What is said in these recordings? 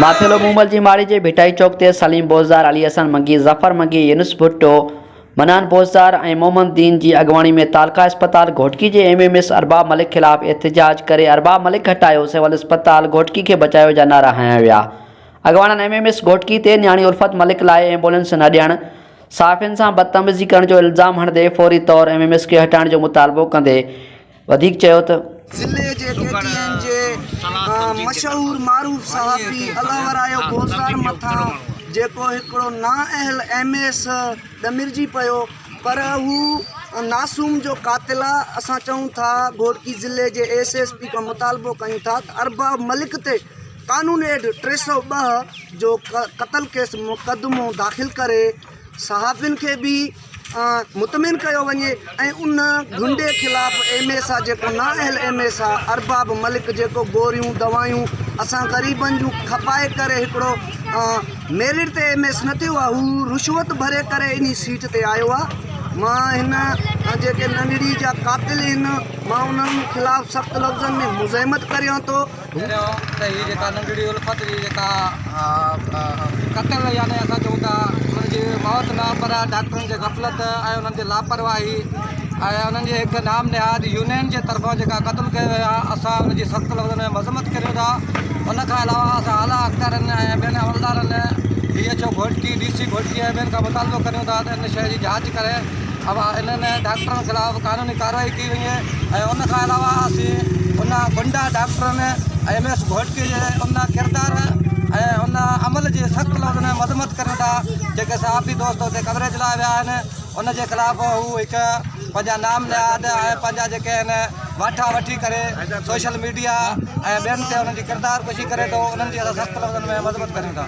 ماٿيلو مومل جي ماڙي جي ڀٽائي چوڪ تي سليم بوزدار، علي حسن منگي، ظفر منگي، يونس ڀٽو، منان بوزدار ۽ محمد دين جي اڳواڻي ۾ تعلقه اسپتال گهوٽڪي جي M M S Arbab Malik خلاف احتجاج ڪري ارباب ملڪ هٽايو سول اسپتال گهوٽڪي کي بچايو جا نعرا هنيا ويا اڳواڻن ايم ايم ايس گهوٽڪي تي نياڻي الفت ملڪ لاء ايمبولينس نه ڏيڻ صحافين سان بدتميزي ڪرڻ جو الزام هڻندي فوري طور ايم ايم ايس کي هٽائڻ جو مطالبو ڪندي وڌيڪ چيو ته. ضلعي جي ڪي ٽي اين جي مشهور معروف صحافي الله ورايو بوزدار مٿان جيڪو هڪڙو نااهل ايم ايس ڏمرجي پيو پر هو ناسوم جو قاتل آ اسان چئون ٿا گهوٽڪي ضلعي جي ايس ايس پي کان مطالبو ڪيون ٿا ته ارباب ملڪ تي قانون هيٺ 302 جو قتل ڪيس مقدمو داخل ڪري صحافين کي به مطمئن ڪيو وڃي ۽ ان غنڊي خلاف ايم ايس آ جيڪو نااهل ايم ايس آ ارباب ملڪ جيڪو گوريون دوائيون اسان غريبن جون کپائي ڪري هڪڙو ميرٽ تي ايم ايس نه ٿيو آ هو رشوت ڀري ڪري انهي سيٽ تي آيو آ مان هن جيڪي ننڍڙي جا قاتل آهن مان انهن خلاف سخت لفظن ۾ مزاحمت ڪريان ٿو. پهريون ته هي جيڪا ننڍڙي الفت جي جيڪا قتل يعني اسان چئون ٿا ان جي موت نه پر ڊاڪٽرن جي غفلت ۽ انهن جي لاپرواهي ۽ انهن جي هڪ نام نهاد يونين جي طرفان جيڪا قتل ڪيو ويو آهي اسان ان جي سخت لفظن ۾ مذمت ڪريون ٿا ان کان علاوه اسان اعليٰ اختيارين ۽ ٻين عملدارن D H O Ghotki D C Ghotki ۽ ٻين کان مطالبو ڪريون ٿا ته ان شيء جي جاچ ڪري انهن ڊاڪٽرن خلاف قانوني ڪارروائي ڪئي وڃي ۽ ان کان علاوه اسين ان غنڊا ڊاڪٽرن ايم ايس گهوٽڪي جي ان ڪردار ۽ ان عمل جي سخت لفظن ۾ مذمت ڪريون ٿا جيڪي صحافي دوست اتي ڪوريج لاء ويا آهن ان جي خلاف هو هڪ پنهنجا نام نهاد ۽ پنهنجا جيڪي آهن واٺا وٺي ڪري سوشل ميڊيا ۽ ٻين تي انهن جي ڪردار ڪشي ڪري ٿو انهن جي اسان سخت لفظن ۾ مذمت ڪريون ٿا.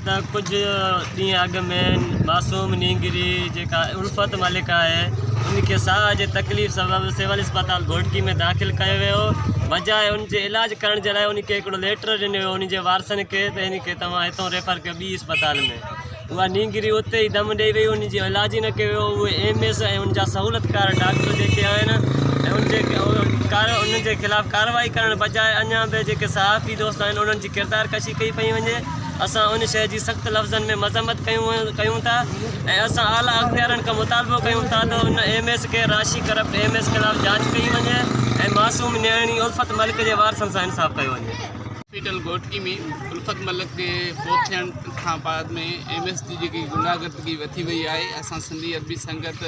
ته ڪجهه ڏينهن اڳ ۾ معصوم نينگري جيڪا الفت ملڪ آهي ان کي ساهه جي تڪليف سبب سول اسپتال گهوٽڪي ۾ داخل ڪيو ويو بجاء ان جي علاج ڪرڻ جي لاء ان کي هڪڙو ليٽر ڏنو ويو ان جي وارثن کي ته ان کي توهان هتان ريفر ڪيو ٻي اسپتال ۾ اها نينگري اتي ئي دم ڏئي وئي ان جو علاج ئي نه ڪيو ويو اهي ايم ايس ۽ ان جا سهولتڪار ڊاڪٽر جيڪي آهن ۽ ان جي انهن جي خلاف ڪارروائي ڪرڻ بجاء اڃا به جيڪي صحافي دوست آهن انهن جي ڪردار ڪشي ڪئي پئي وڃي اسان ان شيء جي سخت لفظن ۾ مذمت ڪيون ٿا ۽ اسان اعليٰ اختيارن کان مطالبو ڪيون ٿا ته ان ايم ايس کي راشي ڪرپٽ ايم ايس خلاف جاچ ڪئي وڃي ۽ معصوم نياڻي الفت ملڪ جي وارثن سان انصاف ڪيو وڃي. هاسپيٽل گهوٽڪي ۾ الفت ملڪ جي فوت ٿيڻ کان بعد ۾ ايم ايس جي جيڪي غنڊاگردگي وڌي وئي آهي اسان سنڌي ادبي سنگت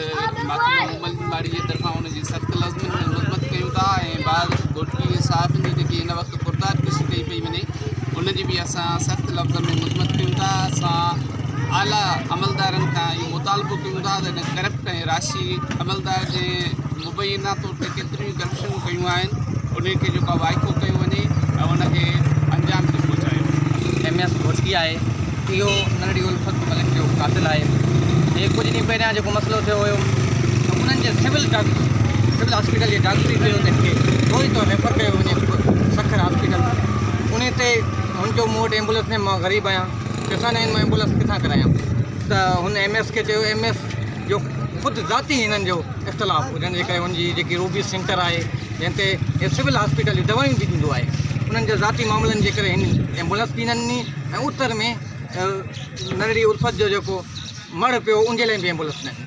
ماٿيلو مومل ماڙي جي طرفان ان جي سخت لفظن ۾ مذمت ڪيون ٿا ۽ بعد گهوٽڪي جي صحافين جي جيڪي هن وقت ڪردار ڪشي ڪئي پئي وڃي ان جي به اسان سخت لفظن ۾ مذمت ڪيون ٿا اسان اعليٰ عملدارن کان اهو مطالبو ڪيون ٿا ته هن ڪرپٽ ۽ راشي عملدار جي مبينا طور تي ڪيتريون ئي ڪرپشنون ڪيون آهن انهن کي جيڪو آهي وائکو ڪيو وڃي ۽ ان کي انجام تي پهچايو وڃي. ايم ايس گهوٽڪي آهي اهو ننڍڙي الفت ملڪ جو قاتل آهي هي ڪجهه ڏينهن پهريان جيڪو مسئلو ٿيو هيو ته انهن جي سول ڊاڪٽر سول هاسپيٽل جي ڊاڪٽري چيو ته هن کي فوري طور ريفر ڪيو وڃي سکر هاسپيٽل انهي تي هن چيو مون وٽ ايمبولينس نه مان غريب آهيان پئسا نه آهن مان ايمبولينس ڪٿان ڪرايان ته هن ايم ايس کي چيو ايم ايس جو خود ذاتي هنن جو اختلاف هجڻ جي ڪري هن جي جيڪي روبي سينٽر آهي جنهن تي هي سول هاسپيٽل جون دوائيون به ڏيندو آهي انهن جي ذاتي معاملن جي ڪري هن ايمبولنس به نه ڏني ۽ اتر ۾ ننڍڙي الفت جو جيڪو مڙهه پيو ان جي لاء به ايمبولنس نه ڏني.